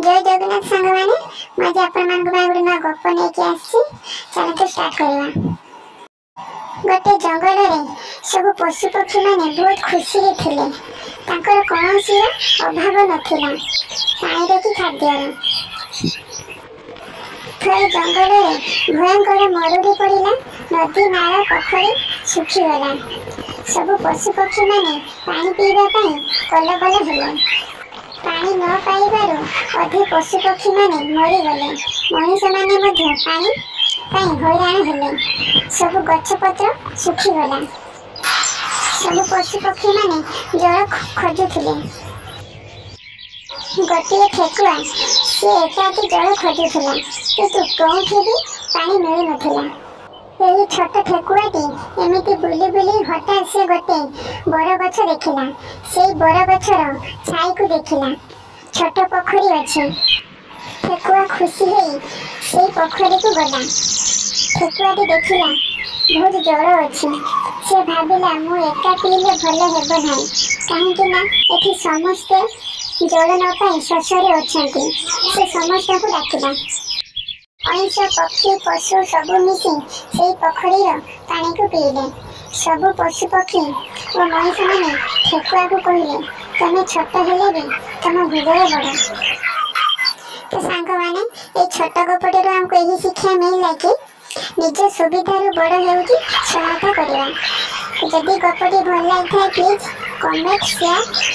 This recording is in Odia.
ଜୟ ଜଗନ୍ନାଥ ସାଙ୍ଗମାନେ, ମୁଁ ଆଜି ଆପଣମାନଙ୍କ ପାଇଁ ଗୋଟେ ନୂଆ ଗପ ନେଇକି ଆସିଛି। ଚାଲନ୍ତୁ ଷ୍ଟାର୍ଟ କରିବା। ଗୋଟେ ଜଙ୍ଗଲରେ ସବୁ ପଶୁପକ୍ଷୀମାନେ ବହୁତ ଖୁସିରେ ଥିଲେ। ତାଙ୍କର କୌଣସିର ଅଭାବ ନଥିଲା, ପାଣିର କି ଖାଦ୍ୟର। ଥରେ ଜଙ୍ଗଲରେ ଭୟଙ୍କର ମରୁଡ଼ି ପଡ଼ିଲା। ନଦୀ, ନାଳ, ପୋଖରୀ ଶୁଖିଗଲା। ସବୁ ପଶୁପକ୍ଷୀମାନେ ପାଣି ପିଇବା ପାଇଁ କଲବଲ ହେଲେ। ପାଣି ନ ପାଇବାରୁ ଅଧେ ପଶୁପକ୍ଷୀମାନେ ମରିଗଲେ। ମଣିଷମାନେ ମଧ୍ୟ ପାଣି ପାଇଁ ହଇରାଣ ହେଲେ। ସବୁ ଗଛପତ୍ର ଶୁଖିଗଲା। ସବୁ ପଶୁପକ୍ଷୀମାନେ ଜଳ ଖୋଜୁଥିଲେ। ଗୋଟିଏ ଠେକୁଆ, ସିଏ ଏକାକୀ ଜଳ ଖୋଜୁଥିଲା, କିନ୍ତୁ କେଉଁଠି ବି ପାଣି ମିଳୁନଥିଲା। ଏହି ଛୋଟ ଠେକୁଆଟି ଏମିତି ବୁଲି ବୁଲି ହଠାତ୍ ସେ ଗୋଟେ ବରଗଛ ଦେଖିଲା। ସେଇ ବରଗଛର ଛାଇକୁ ଦେଖିଲା ଛୋଟ ପୋଖରୀ ଅଛି। ଠେକୁଆ ଖୁସି ହେଇ ସେଇ ପୋଖରୀକୁ ଗଲା। ଠେକୁଆଟି ଦେଖିଲା ବହୁତ ଜଳ ଅଛି। ସେ ଭାବିଲା, ମୁଁ ଏକା ପିଇଲେ ଭଲ ହେବ ନାହିଁ, କାହିଁକି ନା ଏଠି ସମସ୍ତେ ଜଳ ନ ପାଇ ଶୋଷରେ ଅଛନ୍ତି। ସେ ସମସ୍ତଙ୍କୁ ଡାକିଲା। ମଣିଷ, ପକ୍ଷୀ, ପଶୁ ସବୁ ମିଶି ସେଇ ପୋଖରୀର ପାଣିକୁ ପିଇଲେ। ସବୁ ପଶୁପକ୍ଷୀ ଓ ମଣିଷମାନେ ଠେକୁଆକୁ କହିଲେ, ତମେ ଛୋଟ ହେଲେ ବି ତମ ହୃଦୟ ବଡ଼। ତ ସାଙ୍ଗମାନେ, ଏଇ ଛୋଟ ଗପଟିରୁ ଆମକୁ ଏହି ଶିକ୍ଷା ମିଳିଲା କି ନିଜ ସୁବିଧାରୁ ବଡ଼ ହେଉଛି ସହାୟତା କରିବା। ଯଦି ଗପଟି ଭଲ ଲାଗିଥାଏ, ପ୍ଲିଜ୍ କମେଣ୍ଟ, ସେୟାର।